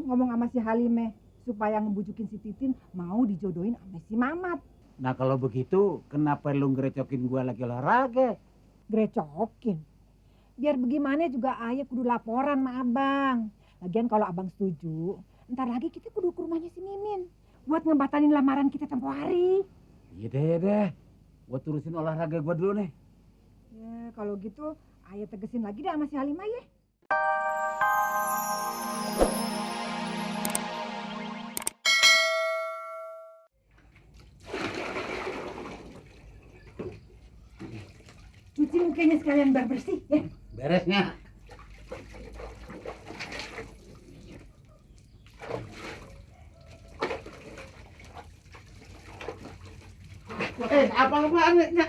ngomong sama si Halime supaya ngebujukin si Titin mau dijodohin sama si Mamat. Nah kalau begitu, kenapa lu ngerecokin gua lagi olahraga? Grecokin. Biar bagaimana juga ayah kudu laporan sama abang. Lagian kalau abang setuju, ntar lagi kita kudu ke rumahnya si Mimin. Buat ngebatalin lamaran kita tempo hari. Iya deh. Gua turusin olahraga gua dulu nih. Ya kalau gitu ayah tegesin lagi deh sama si Halimah ya. Cuci mukanya sekalian bersih ya. Beresnya. Apa-apaan nih?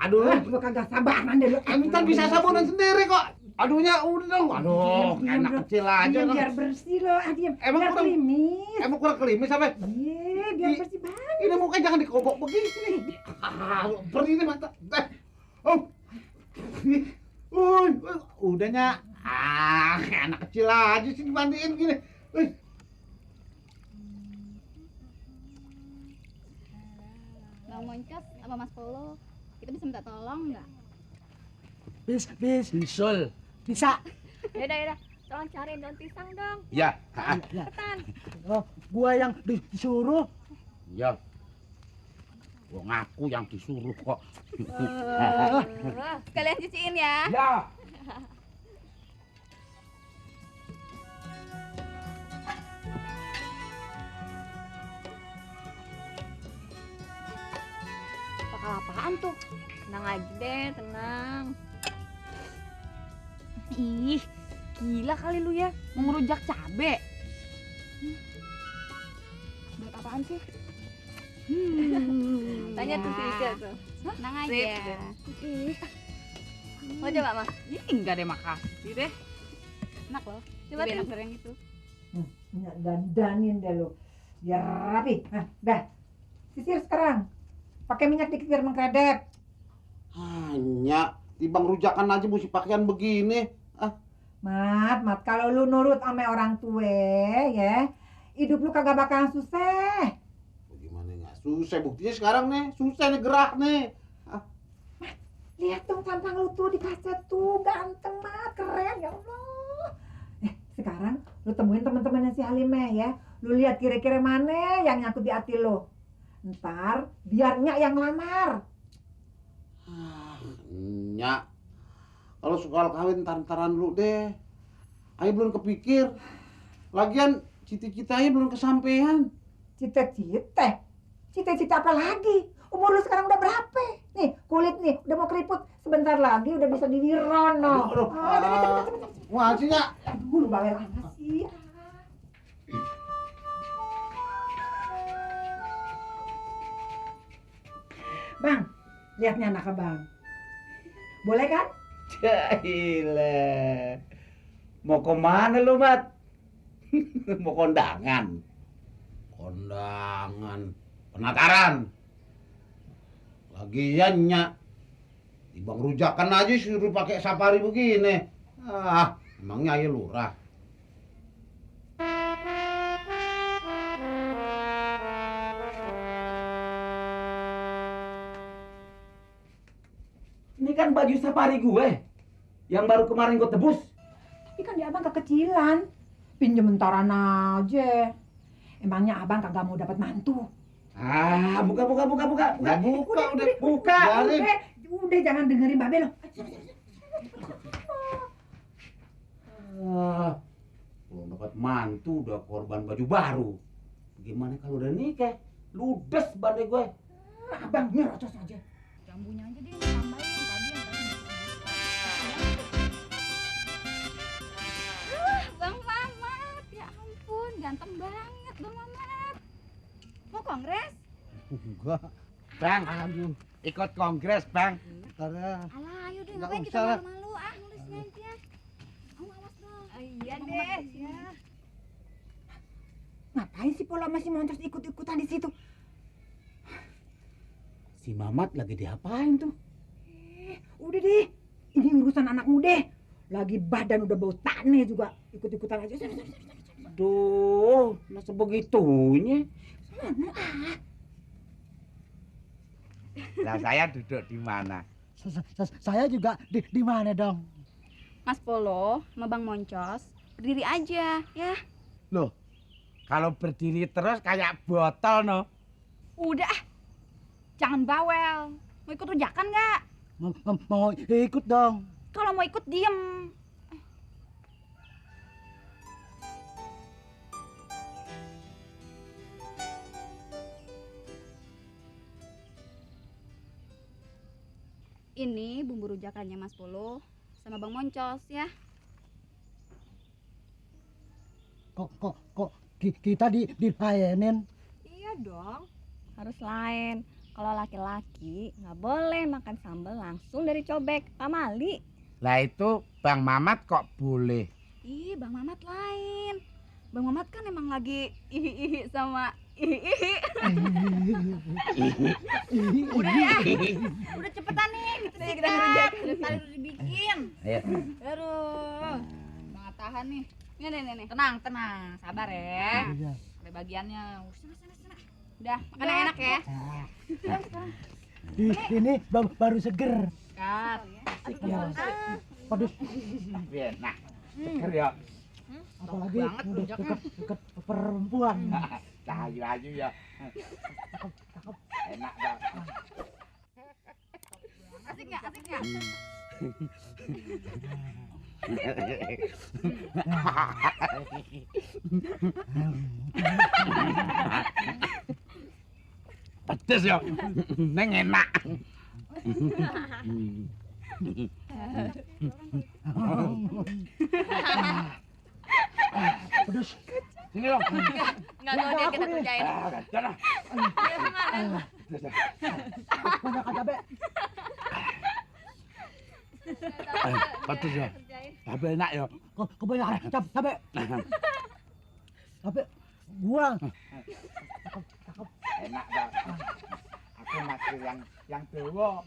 Aduh. Lu kagak sabaran deh lu. Ntar bisa sabunan sendiri kok. Aduhnya udah dong. Aduh, Diam, anak bro. kecil aja. Diam, Dong. biar bersih lo. Diam. Emang Biar kurang- klimis. Emang kurang klimis apa? Iya, biar bersih banget. Ini mukanya jangan dikobok begini. Perih ini mata. Oh. Udahnya. Anak kecil aja sih dimandiin gini. Bang Moncos sama Mas Polo, kita bisa minta tolong nggak? Bisul. Bisa. Yaudah, tolong cariin daun pisang dong. Ya. Cepetan. Oh, gua yang disuruh. Ya. Gua ngaku yang disuruh kok. Sekalian cuciin ya. Ya. Bakal apaan tuh? Tenang aja deh, tenang. Ih, gila kali lu ya, mau ngerujak cabe. Buat apaan sih? Tanya tuh si Ica tuh. Tenang aja. Mau coba, Mas? Ih, enggak deh, makasih deh. Enak loh. Coba Lebih enak tuh yang itu. Nyak dandanin deh lu. Biar rapi. Nah, dah. Sisir sekarang. Pakai minyak dikit biar mengkredep. Hanya timbang rujakan aja mesti pakaian begini. Mat, kalau lu nurut sama orang tua ya, hidup lu kagak bakalan susah. Bagaimana nggak susah? Buktinya sekarang nih, susah nih gerak nih. Lihat dong tampang lu tuh di kaset tuh, ganteng banget, keren ya Allah. Sekarang lu temuin teman-temannya si Halimah ya. Lu lihat kira-kira mana yang nyangkut di hati lu. Ntar biar Nyak yang lamar. Nyak, kalau soal kawin ntar-ntaran lu deh. Ayo belum kepikir. Lagian cita-cita aja belum kesampaian. Cita-cita? Cita-cita apa lagi? Umur lu sekarang udah berapa? Nih, kulit nih, udah mau keriput. Sebentar lagi udah bisa diwirono. Wah, sih Nyak. Aduh, lu bawel amat sih. Bang, lihat nih anak abang. Boleh kan? Gila. Mau kemana lu, Mat? Mau kondangan? Kondangan. Penataran. Lagian, Nyak. Timbang rujakan aja suruh pakai safari begini. Emangnya aja lurah. Ini kan baju safari gue. Yang baru kemarin gue tebus. Tapi kan dia abang kekecilan. Pinjem entaran aja. Emangnya abang kagak mau dapat mantu? Buka. Udah buka. Udah jangan dengerin Babe lo. Belum dapat mantu udah korban baju baru. Gimana kalau udah nikah? Ludes badai gue. Abang nyerocos aja. Jambunya aja deh, tambahin tadi yang tadi. Bang Mamat, ya ampun, ganteng banget Bang Mamat. Mau kongres? Enggak. Bang, ikut kongres, Bang. Karena Alah, ayo deh, Nggak ngapain kita usah lah. malu-malu? Nulisnya aja. Awas dong. Iya deh. Ya. Ngapain sih Pola masih moncos ikut-ikutan di situ? si Mamat lagi diapain tuh? Udah deh, ini urusan anak muda. Lagi badan udah bau tanah juga, ikut-ikutan aja. Sana. Waduh, masa begitunya? Lah saya duduk di mana? Saya juga di mana dong? Mas Polo sama Bang Moncos berdiri aja ya. Loh, kalau berdiri terus kayak botol no. Udah, jangan bawel. Mau ikut rujakan nggak? Mau ikut dong. Kalau mau ikut diem. Ini bumbu rujakannya Mas Polo sama Bang Moncos ya. Kok kita dilayanin? Iya dong, harus lain. Kalau laki-laki nggak boleh makan sambal langsung dari cobek, pamali. Lah itu Bang Mamat kok boleh? Ih, Bang Mamat lain. Bang Mamat kan emang lagi ihi sama ihi. Udah ya, udah cepetan nih. Kita ngerjain. Tadi udah dibikin. Ayo. Aduh, nggak tahan nih. Nih. Tenang, sabar ya. Iya. Sampai bagiannya. Sana. Udah, makan yang enak ya. Ini baru seger. Kat. Ya. Pedes. Enak. Seger ya. Apalagi banget udah rujaknya. deket perempuan. Ayu ya. Enak dah. Asik nggak? Pedes ya. Neng enak. Pedes. Sini dong. Nggak tahu dia kita kerjain. Jangan. Banyak cabe. Pedes ya. Tapi enak ya. Kebanyakan cabe. Cabe gua. Enak dah. Aku naksir yang tua.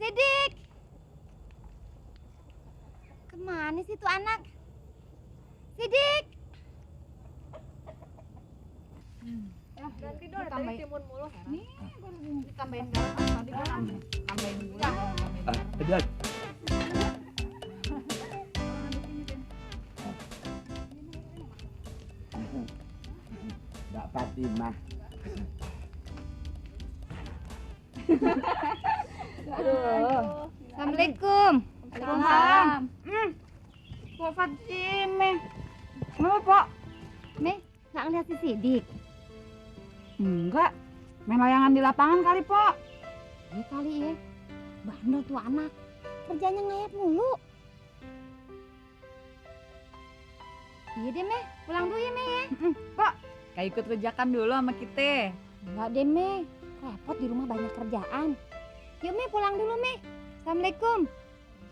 Sidik. Kemana sih tuh anak? Sidik. Ganti dong, dari timun mulu. Nih, baru ditambahin garam. Tadi gua tambahin gula. Pedes. Mbak Fatimah. Assalamualaikum. Waalaikumsalam. Pak Fatime. Kenapa, Pak? Nih, nggak ngeliat si Sidik? Enggak. Main layangan di lapangan kali, Pak. Iya kali ya. Bandel tuh anak. Kerjanya ngayap mulu. Iya deh, Meh. Pulang dulu ya, Meh ya. Pak, kayak ikut rujakan dulu sama kita. Enggak deh, Meh. Repot di rumah banyak kerjaan. Yuk, Meh, pulang dulu, Meh. Assalamualaikum.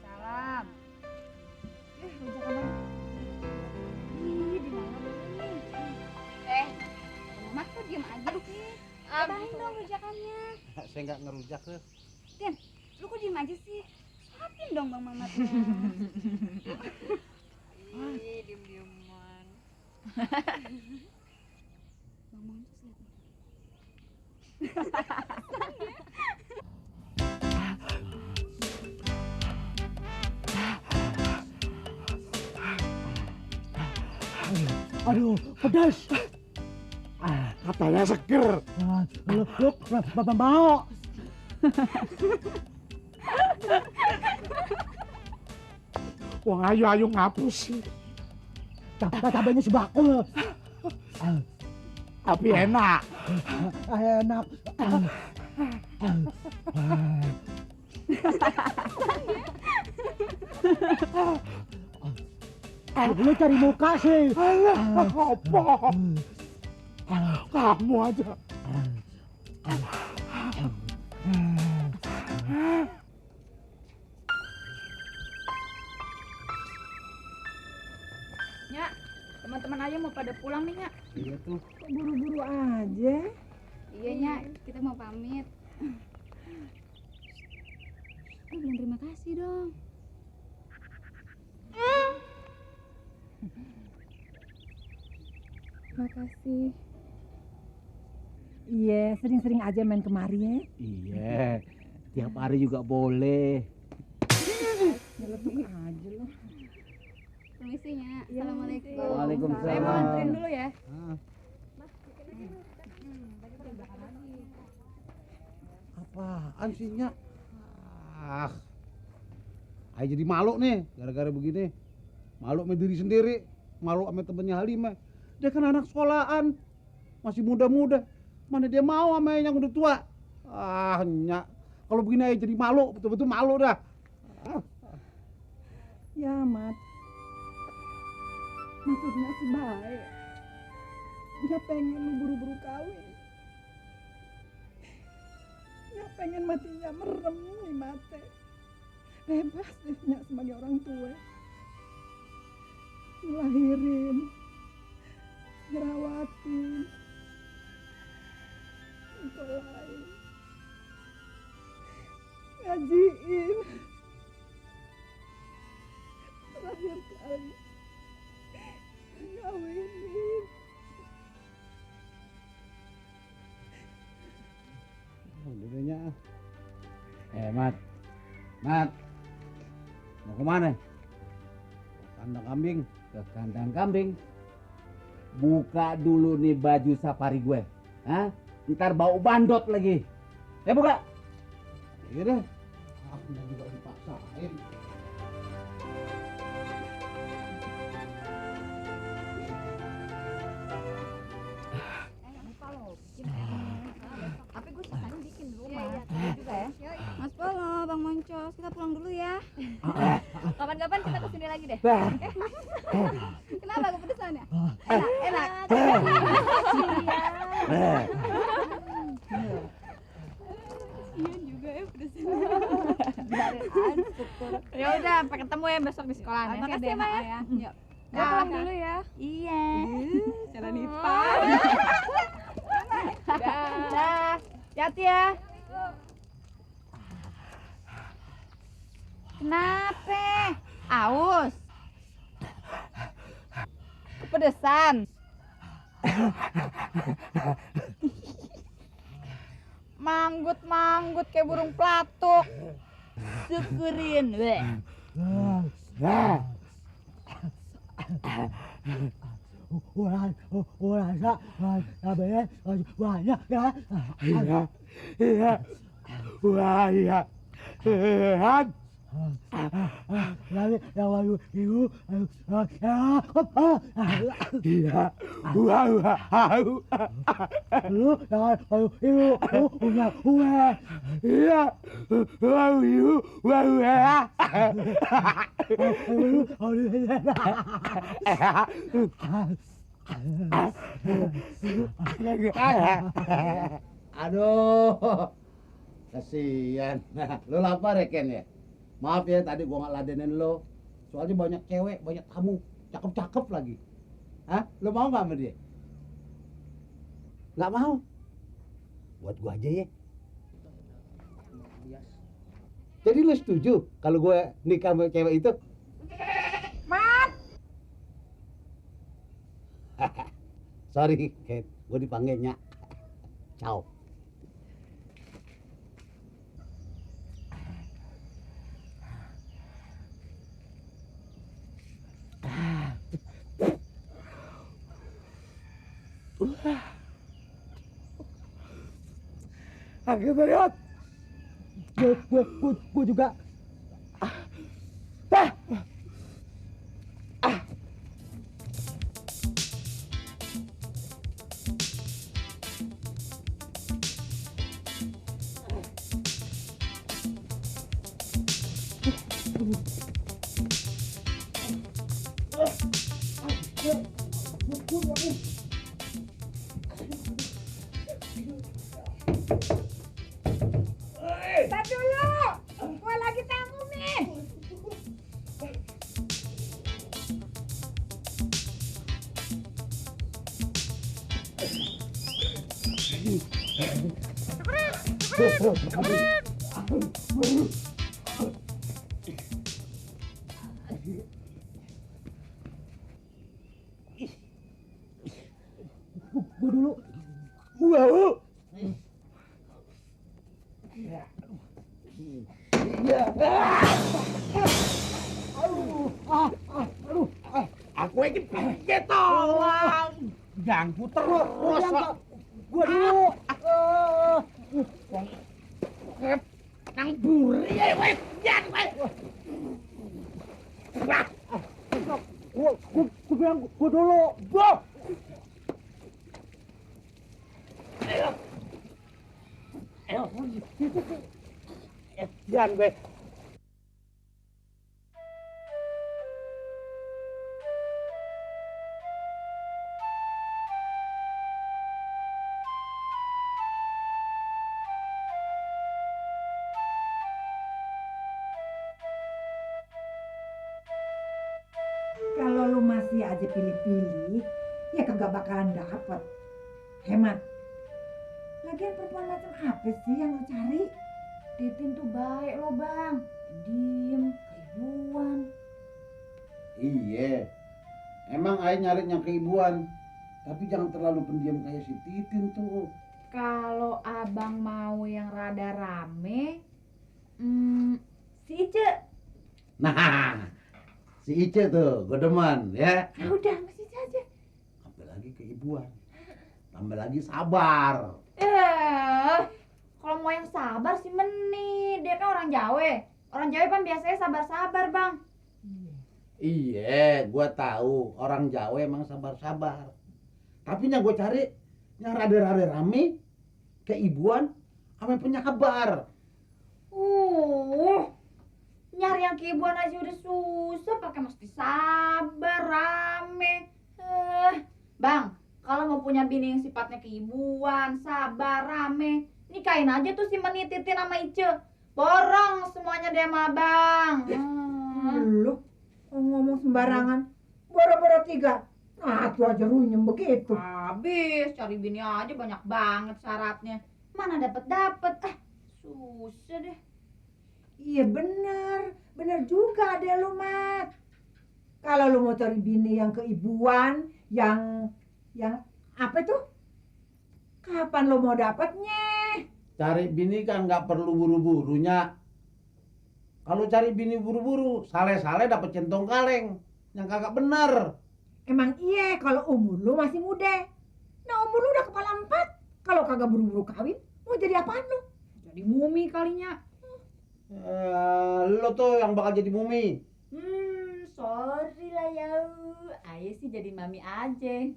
Salam. Rujakan lagi. Ih, di mana dulu nih? Mas tuh diem aja sih. Cobain dong rujakannya. Saya nggak ngerujak tuh. Tin, lu kok diem aja sih? Suapin dong Bang Mamatnya. Ih, diem-dieman. Bang Mamat lihat. Aduh, pedas. Katanya seger. Lu mau? Wong ayu ngapus sih. Cabenya sebakul. Tapi enak. Enak. Lu cari muka sih. Alah, apa? Kamu aja. Nyak, teman-teman aja mau pada pulang nih, Nyak. Iya tuh. Kok buru-buru aja? Iya, Nyak, kita mau pamit. Lu bilang terima kasih dong. Makasih. Iya, sering-sering aja main kemari ya. Iya, tiap hari juga boleh. Nyeletuk aja lo. Permisi, Nyak. Assalamualaikum. Waalaikumsalam. Saya mau anterin dulu ya. Apaan sih, Nyak? Ayo jadi malu nih gara-gara begini. Malu sama diri sendiri, malu sama temennya Halimah. Dia kan anak sekolahan, masih muda-muda. Mana dia mau sama yang udah tua? Nyak, kalau begini aja jadi malu, betul-betul malu dah. Ya, Mat. Maksudnya sih baik. Dia pengen lu buru-buru kawin. Dia pengen matinya merem nih mati. Bebas deh Nyak sebagai orang tua. Ngelahirin, ngerawatin, ngekolain, ngajiin. Terakhir kali ngawinin. Udah Nyak. Mat. Mau kemana? Kandang kambing. Ke kandang kambing. Buka dulu nih baju safari gue. Hah? Ntar bau bandot lagi. Buka. Iya deh. Udah juga dipaksain. Tapi gue sisanya bikin di rumah. Iya, juga ya. Mas Polo, Bang Moncos, kita pulang dulu ya. Kapan-kapan kita kesini lagi deh. Kenapa kepedesan ya? Enak. Iya juga ya pedesnya. Ya udah, sampai ketemu ya besok di sekolah. Makasih ya, Mak ya. Yuk. Dah. Pulang dulu ya. Iya. Jalan IPA. Dah. Hati ya. Kenapa? Aus. Kepedesan. Manggut kayak burung pelatuk. Syukurin, weh. banyak ya. Iya. Lalu yang lalu ibu lu yang lalu ibu punya gue Aduh, kasihan. Lu lapar ya Ken ya? Maaf ya tadi gua nggak ladenin lo. Soalnya banyak cewek, banyak tamu, cakep-cakep lagi. Hah? Lu mau nggak sama dia? Nggak mau? Buat gua aja ya. Jadi lu setuju kalau gue nikah sama cewek itu? Mat! Sorry, Ken. Gue dipanggilnya. Ciao. akhirnya lihat gue juga Gua dulu. Gua. Aku ini pinggir tolong. Jangan puter lu. Gua dulu. Nang buri ya, weh. Jangan, weh. Gua bilang gua dulu. Gua. Jangan, weh. Kalau lu masih aja pilih-pilih, ya kagak bakalan dapet. Hemat. Lagian perempuan macam apa sih yang lu cari? Titin tuh baik loh bang, diem, keibuan. Iya. Emang ayah nyarinya keibuan. Tapi jangan terlalu pendiam kayak si Titin tuh. Kalau abang mau yang rada rame, si Ice. Nah, si Ice tuh, gue demen ya. Ya udah, masih Ice aja. Tambah lagi keibuan. Tambah lagi sabar. Kalau mau yang sabar sih Meni, dia kan orang Jawa. Orang Jawa kan biasanya sabar-sabar bang. Iya, gua tahu orang Jawa emang sabar-sabar. Tapi yang gue cari yang rada-rada rame, keibuan, sama yang punya kabar. Nyari yang keibuan aja udah susah, pakai mesti sabar, rame. Bang, kalau mau punya bini yang sifatnya keibuan, sabar, rame, nikahin aja tuh si Meni, Titin sama Ice. Borong semuanya deh sama abang. Lu ngomong sembarangan. Boro-boro 3. Nah, tuh aja runyem begitu. Habis cari bini aja banyak banget syaratnya. Mana dapet? Susah deh. Iya bener juga ada lu Mat. Kalau lu mau cari bini yang keibuan, yang apa tuh? Kapan lu mau dapatnya? Cari bini kan nggak perlu buru-burunya. Kalau cari bini buru-buru, sale-sale dapet centong kaleng. Yang kagak bener. Emang iya kalau umur lu masih muda. Nah umur lu udah kepala 4. Kalau kagak buru-buru kawin, mau jadi apaan lu? Jadi mumi kalinya. Lo tuh yang bakal jadi mumi. Sorry lah ya. Ayo sih jadi mami aja.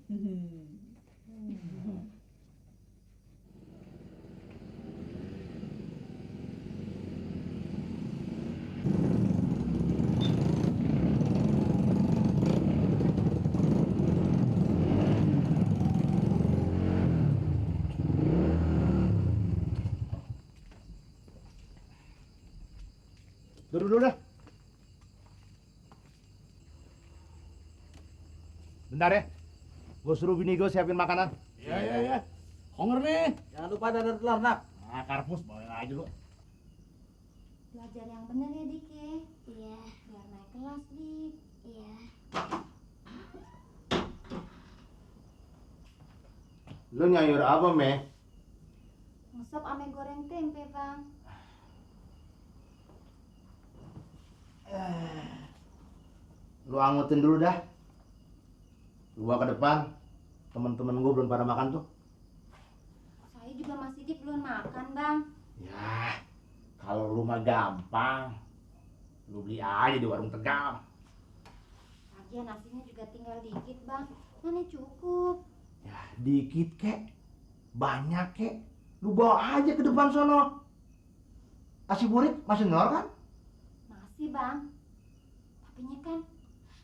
Duduk dulu dah. Bentar ya. Gue suruh bini gue siapin makanan. Iya. Honger nih. Jangan lupa ada telur, nak. Nah, karpus bawain aja lu. Belajar yang bener ya, Dik ya. Iya, biar naik kelas, Dik. Iya. Lu nyayur apa, Me? Ngesop ame goreng tempe, Bang. Lu angetin dulu dah. Lu bawa ke depan. Temen-temen gue belum pada makan tuh. Saya juga masih Dik belum makan, Bang. Ya, kalau lu mah gampang. Lu beli aja di warung Tegal. Lagian nasinya juga tinggal dikit, Bang. Mana cukup. Ya, dikit kek. Banyak kek. Lu bawa aja ke depan sono. Asi burit masih nor kan? Masih, Bang. Tapinya kan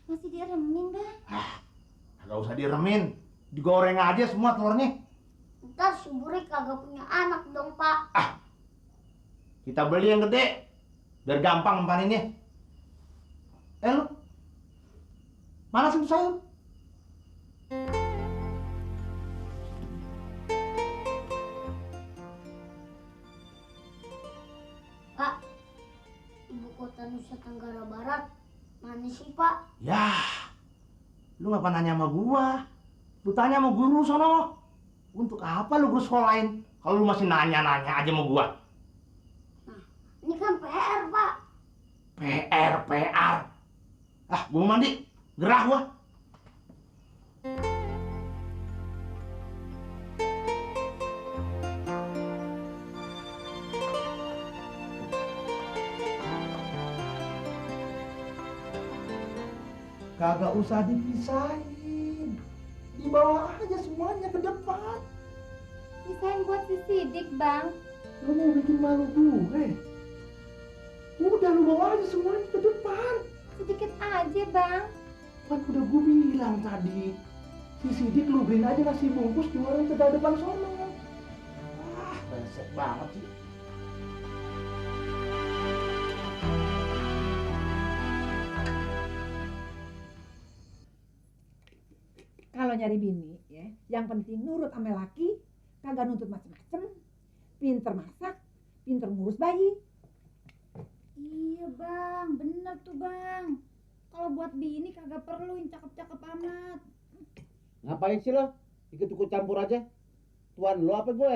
masih diremin, Bang. Kagak usah diremin. Digoreng aja semua telurnya. Ntar si Burik kagak punya anak dong, Pak. Kita beli yang gede. Biar gampang empaninnya. Lu. Mana sih sayur? Pak? Ya, lu ngapa nanya sama gua? Lu tanya sama guru sono. Untuk apa lu guru sekolahin? Kalau lu masih nanya-nanya aja sama gua. Ini kan PR, Pak. PR. Ah, gua mau mandi. Gerah gua. Kagak usah dipisahin. Dibawa aja semuanya ke depan. Pisahin buat si Sidik, Bang. Lu mau bikin malu gue? Udah lu bawa aja semuanya ke depan. Sedikit aja, Bang. Kan udah gue bilang tadi. Si Sidik lu beliin aja nasi bungkus di warung tegal depan sono. Ah, resek banget sih. Kalau nyari bini ya, yang penting nurut sama laki, kagak nuntut macem-macem, pinter masak, pinter ngurus bayi. Iya bang, bener tuh bang. Kalau buat bini kagak perlu yang cakep-cakep amat. Ngapain sih lo? Ikut-ikut campur aja. Tuan lo apa gue?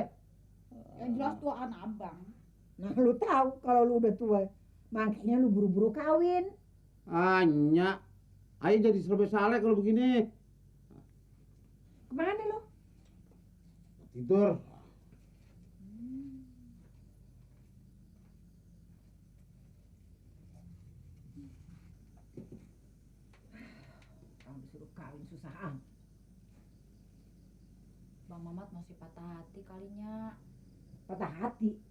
Yang jelas tuaan abang. Nah lu tahu kalau lu udah tua, makanya lu buru-buru kawin. Anya, ayo jadi serba salah kalau begini. Kemana lu? Tidur. Kalau disuruh kawin susah amat. Bang Mamat masih patah hati kalinya. Patah hati.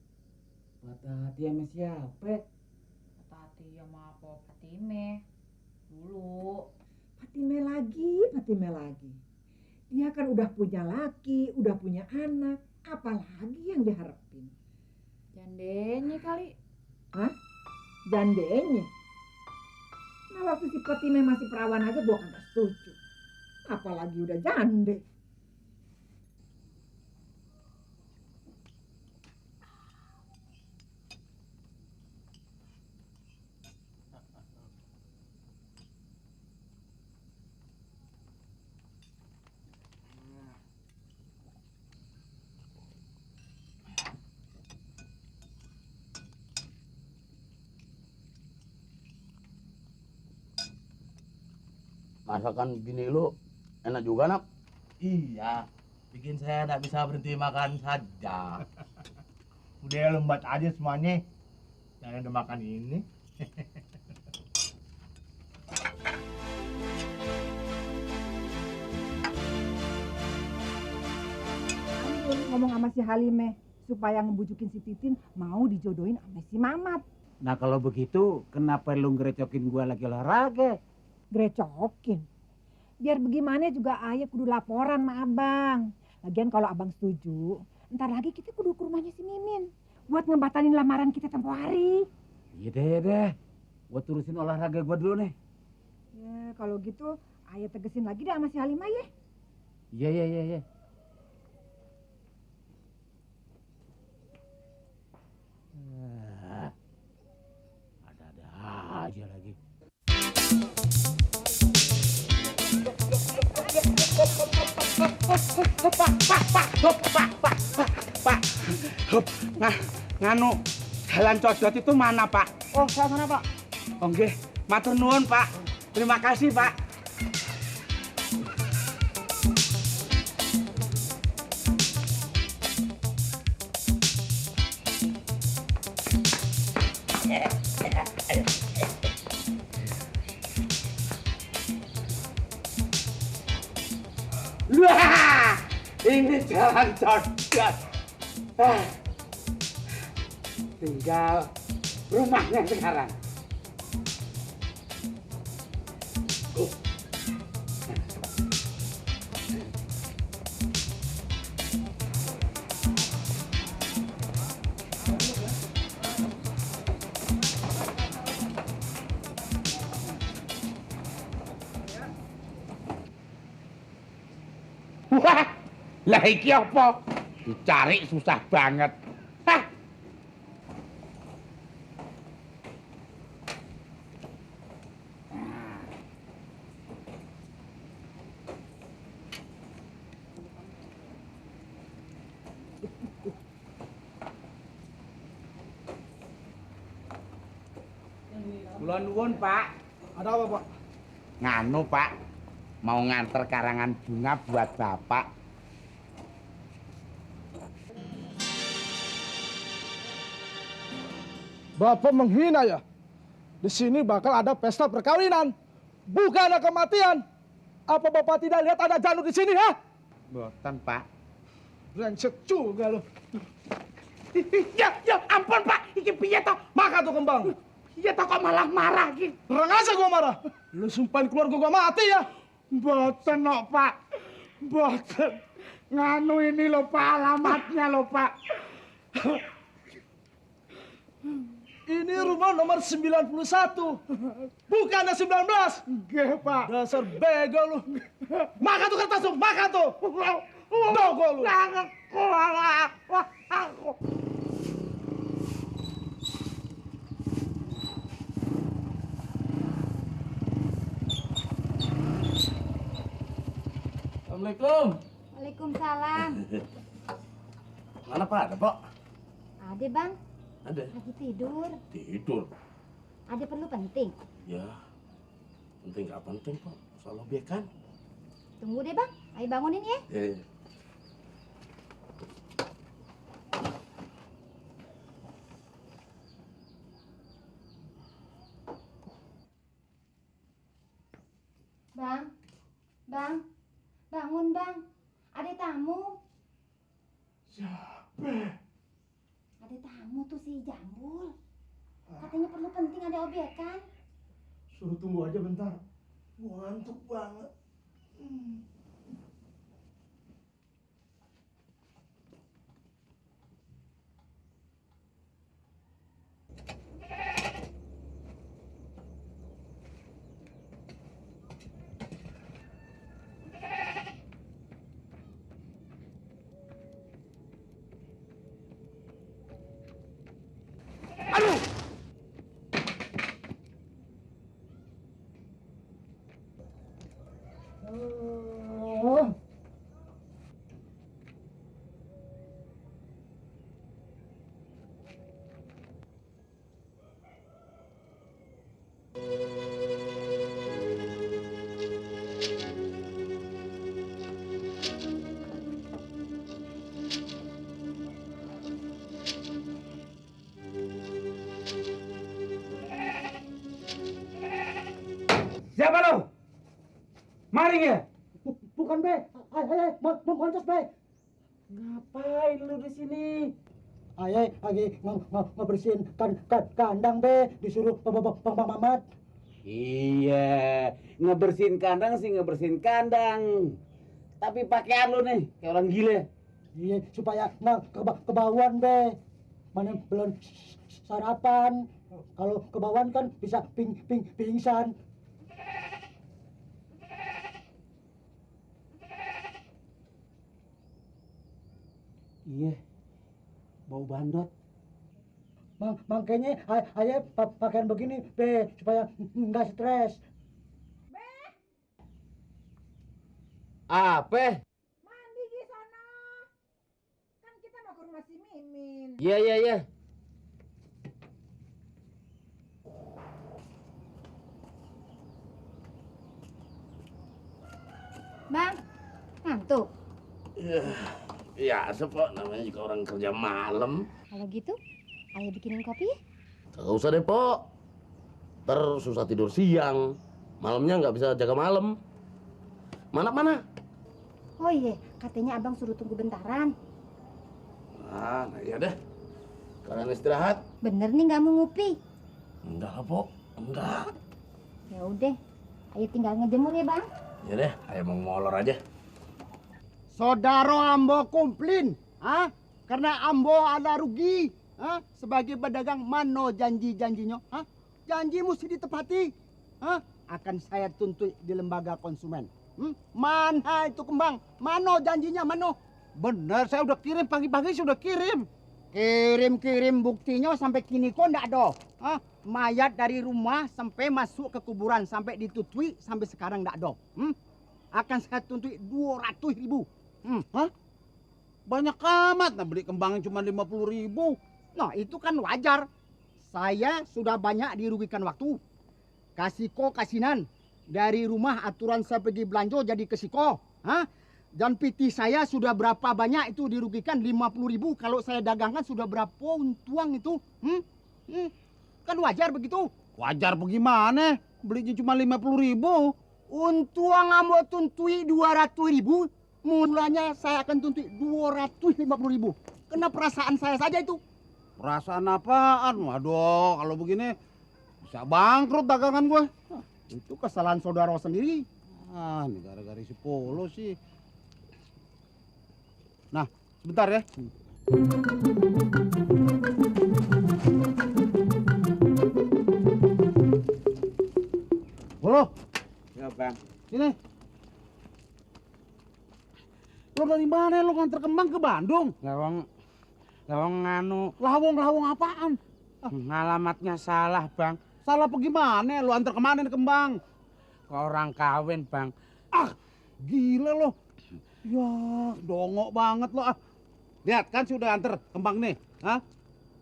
Patah hati sama siapa? Patah hati sama Po Fatime. Dulu. Fatime lagi. Dia kan udah punya laki, udah punya anak. Apalagi yang diharapin? Jandenya kali. Jandenya. Nah waktu si Fatime masih perawan aja gua kagak setuju. Apalagi udah jande. Masakan bini lu enak juga, Nak. Iya, bikin saya tidak bisa berhenti makan saja. Udah lembat aja semuanya. Jangan udah makan ini. Ampun, ngomong sama si Halime supaya ngebujukin si Titin mau dijodohin sama si Mamat. Nah kalau begitu, kenapa lu ngerecokin gua lagi olahraga? Grecokin. Biar bagaimana juga ayah kudu laporan sama abang. Lagian kalau abang setuju, ntar lagi kita kudu ke rumahnya si Mimin. Buat ngebatalin lamaran kita tempo hari. Iya deh. Gua turusin olahraga gua dulu nih. Ya kalau gitu ayah tegesin lagi deh sama si Halimah ya. Iya. Ada-ada aja lagi. Pak, nganu, jalan codot itu mana Pak? Oh sana Pak. Oh nggih, matur nuwun Pak. Terima kasih Pak. Wah, ini jalan codot. Tinggal rumahnya sekarang. Wah, lah iki apa? Dicari susah banget. Hah. Kula nuwun, Pak. Ada apa, Pak? Nganu, Pak. Mau nganter karangan bunga buat Bapak. Bapak menghina ya? Di sini bakal ada pesta perkawinan, bukan ada kematian. Apa Bapak tidak lihat ada Janu di sini, ha? Boten, Pak. Brengsek juga lo. Ya ampun, Pak. Iki piye toh? Maka tuh kembang. Piye toh kok malah marah iki? Terang aja gua marah. Lu sumpahin keluarga gua mati ya? Boten kok, Pak. Boten. Nganu ini lho, Pak, alamatnya lho, Pak. Ini rumah nomor 91. Bukannya 19. Nggih, Pak. Dasar bego lu. Maka tuh kertas tuh, maka tuh. Dogo lu. Assalamualaikum. Waalaikumsalam. Mana Pak? Ada Pak? Ade bang, Ada. lagi tidur. Tidur. Ade perlu penting. Ya. Penting nggak penting Pak? Soal objek kan? Tunggu deh bang, ayo bangunin ya. Ya. Bang, bang, bangun bang. Ada tamu. Siapa? Ada tamu tuh si Jambul. Katanya perlu penting ada obyekan. Suruh tunggu aja bentar. Gua ngantuk banget. Siapa lo? Maling ya? Bukan be, mau kontes be. Ngapain lu di sini? Ayah lagi ngebersihin kandang be, disuruh Bang Mamat. Iya, ngebersihin kandang sih ngebersihin kandang. Tapi pakaian lu nih kayak orang gila. Iya, supaya nggak kebauan be. Mana belum sarapan. Kalau kebauan kan bisa pingsan. Iya, bau bandot. Makanya ayah pakaian begini be, supaya nggak stres. Apa? Mandi di sana. Kan kita mau ke rumah si Mimin. Iya. Bang, ngantuk. Ya, sepok namanya juga orang kerja malam. Kalau gitu, ayah bikinin kopi ya. Kagak usah deh, Pok. Ntar susah tidur siang. Malamnya nggak bisa jaga malam. Mana? Oh iya, katanya abang suruh tunggu bentaran. Nah iya deh. Kalian istirahat. Bener nih nggak mau ngopi. Enggak lah, Pok. Enggak. Ya udah, ayo tinggal ngejemur ya bang. Ya deh, ayo mau molor aja. Saudara Ambo komplain, karena Ambo ada rugi, sebagai pedagang mano janji-janjinya, janji mesti ditepati, akan saya tuntut di lembaga konsumen. Mana itu kembang? Mano janjinya, mano? Bener, saya udah kirim pagi-pagi sudah kirim. Kirim buktinya sampai kini kok ndak ada. Mayat dari rumah sampai masuk ke kuburan sampai ditutui sampai sekarang ndak ada. Akan saya tuntut 200.000. Banyak amat, nah beli kembangnya cuma 50.000. Nah, itu kan wajar. Saya sudah banyak dirugikan waktu. Kasiko kasinan. Dari rumah aturan saya pergi belanja jadi ke Siko. Hah? Dan PT saya sudah berapa banyak itu dirugikan 50.000. Kalau saya dagangkan sudah berapa untuang itu? Kan wajar begitu. Wajar bagaimana? Belinya cuma 50.000. Untuang ambo tuntui 200.000. Mulanya saya akan tuntui 250.000. Kena perasaan saya saja itu. Perasaan apaan? Waduh, kalau begini bisa bangkrut dagangan gue. Itu kesalahan saudara sendiri. Ah, ini gara-gara si Polo sih. Nah, sebentar ya. Polo, Ya bang. sini. Lo dari mana lo nganter kembang ke Bandung? Lawang nganu. Lawang apaan? Alamatnya salah bang. Salah apa gimana? Lo antar kemana nih kembang? Ke orang kawin bang. Ah, gila lo. Ya, dongok banget lo. Ah. Lihat kan sudah antar kembang nih. Hah?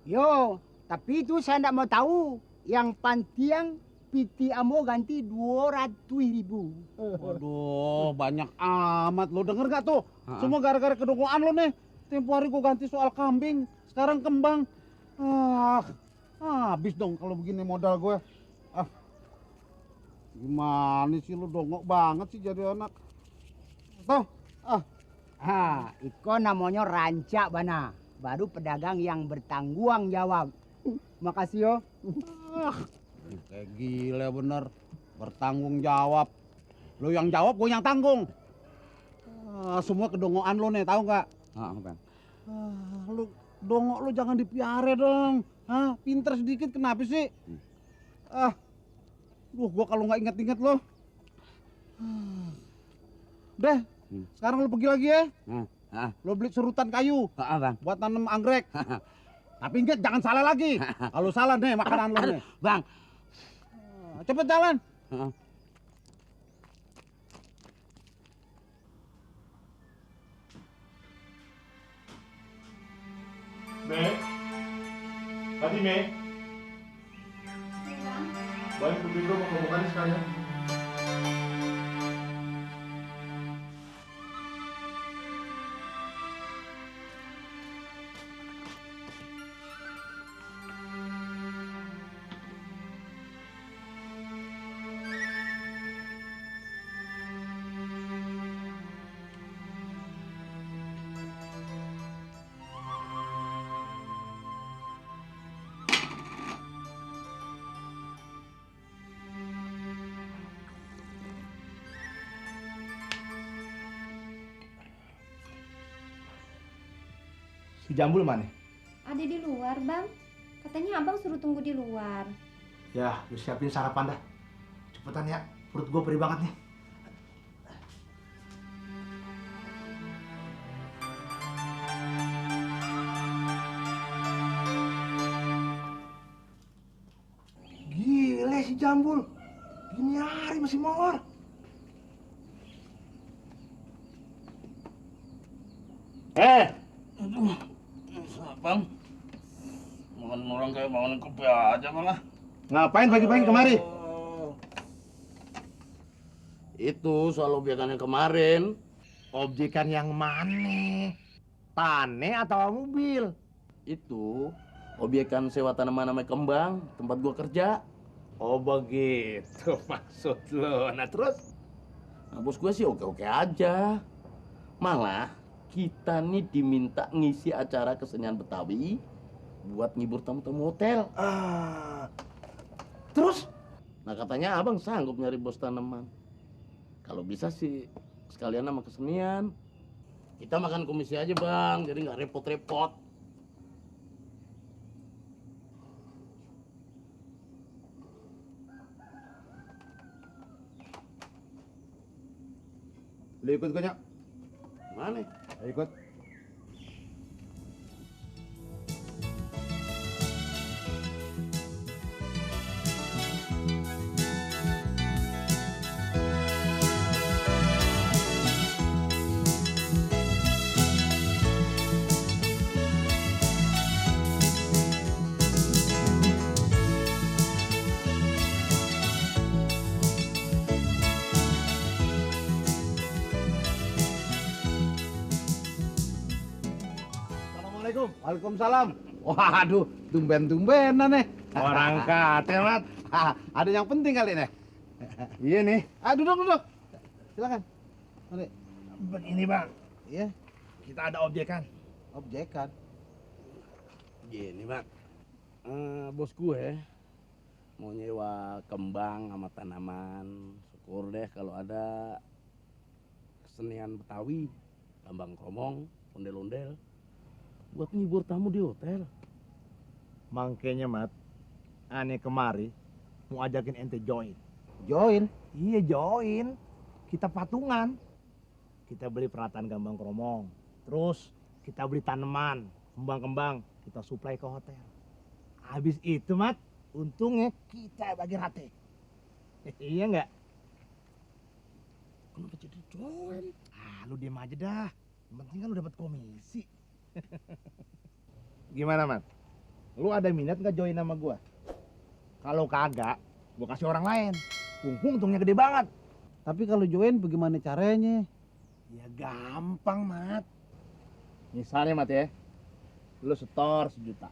Yo, tapi itu saya tidak mau tahu. Yang pantiang PT ambo ganti 200.000. Waduh, banyak amat. Lo denger gak tuh? Semua gara-gara kedongoan lo nih. Tempo hari gua ganti soal kambing, sekarang kembang. Habis dong kalau begini modal gue. Gimana sih lo dongok banget sih jadi anak. Tuh, Iko namanya rancak bana. Baru pedagang yang bertanggung jawab. Makasih yo. Kayak gila bener. Bertanggung jawab. Lo yang jawab, gue yang tanggung. Semua kedongoan lo nih, tahu nggak? Bang. Lo dongok lo jangan dipiara dong. Pinter sedikit kenapa sih? Gua kalau nggak inget-inget lo. Deh, sekarang lo pergi lagi ya. Lo beli serutan kayu. Bang. Buat tanam anggrek. Tapi ingat jangan salah lagi. Kalau salah nih makanan lo nih. Bang. Cepet jalan. Me, tadi Me, balik ke pintu mau bukan sekalian. Si Jambul mana? Ada di luar, Bang. Katanya Abang suruh tunggu di luar. Ya, lu siapin sarapan dah. Cepetan ya, perut gue perih banget nih. Gile si Jambul. Gini hari masih molor. Aduh, bang, makan orang kayak makan kopi aja malah. Ngapain pagi-pagi kemari? Itu soal objekan yang kemarin. Objekan yang mana? Tane atau mobil? Itu objekan sewa tanaman namanya kembang, tempat gua kerja. Oh begitu maksud lo. Nah terus? Nah, bos gua sih oke-oke aja. Malah kita nih diminta ngisi acara kesenian Betawi buat ngibur tamu-tamu hotel. Terus? Nah katanya abang sanggup nyari bos tanaman. Kalau bisa sih sekalian sama kesenian. Kita makan komisi aja bang, jadi nggak repot-repot. Lo ikut gue, Nyak. Mana? Ikut. Assalamualaikum. Waalaikumsalam. Waduh, tumben-tumbenan nih. Orang kate, Mat. Ada yang penting kali nih. Iya nih. Duduk. Silakan. Mari. Begini, Bang. Iya, Kita ada objekan. objekan. Gini, Mat. Bos gue mau nyewa kembang sama tanaman. Syukur deh kalau ada kesenian Betawi, tambang kromong, ondel-ondel buat ngibur tamu di hotel. Mangkenya, Mat. Aneh kemari mau ajakin ente join. Join. Iya, join. Kita patungan. Kita beli peralatan gambang kromong. Terus kita beli tanaman, kembang-kembang, kita suplai ke hotel. Habis itu, Mat, untungnya kita bagi rate. Iya nggak? Kenapa jadi join? Lu diem aja dah. Yang penting kan lu dapat komisi. Gimana, Mat? Lu ada minat nggak join sama gua? Kalau kagak, gua kasih orang lain. Untungnya gede banget. Tapi kalau join bagaimana caranya? Ya gampang, Mat. Misalnya, Mat ya, lu setor 1 juta.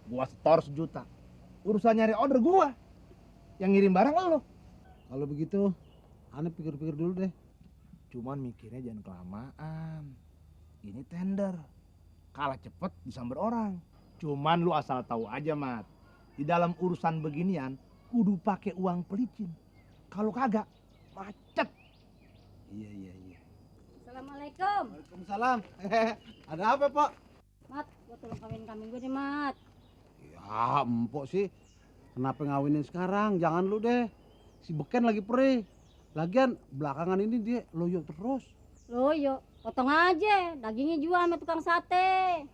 Gua setor 1 juta. Urusan nyari order gua. Yang ngirim barang lu. Kalau begitu, aneh pikir-pikir dulu deh. Cuman mikirnya jangan kelamaan. Ini tender. Kalah cepet disamber orang. Cuman lu asal tahu aja, Mat. Di dalam urusan beginian, kudu pakai uang pelicin. Kalau kagak, macet. Iya. Assalamualaikum. Waalaikumsalam. Ada apa, Pak? Mat, gua tolong kawin kambing gue deh, Mat. Ya, empok sih. Kenapa ngawinin sekarang? Jangan lu deh. Si Beken lagi perih. Lagian belakangan ini dia loyo terus. Loyo, potong aja. Dagingnya jual sama tukang sate.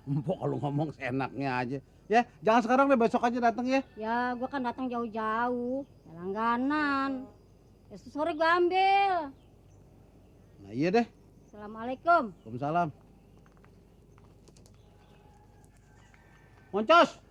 Empok kalau ngomong seenaknya aja. Ya, jangan sekarang deh, besok aja datang ya. Ya, gua kan datang jauh-jauh. Ya langganan. Besok sore gua ambil. Nah iya deh. Assalamualaikum. Waalaikumsalam. Moncos.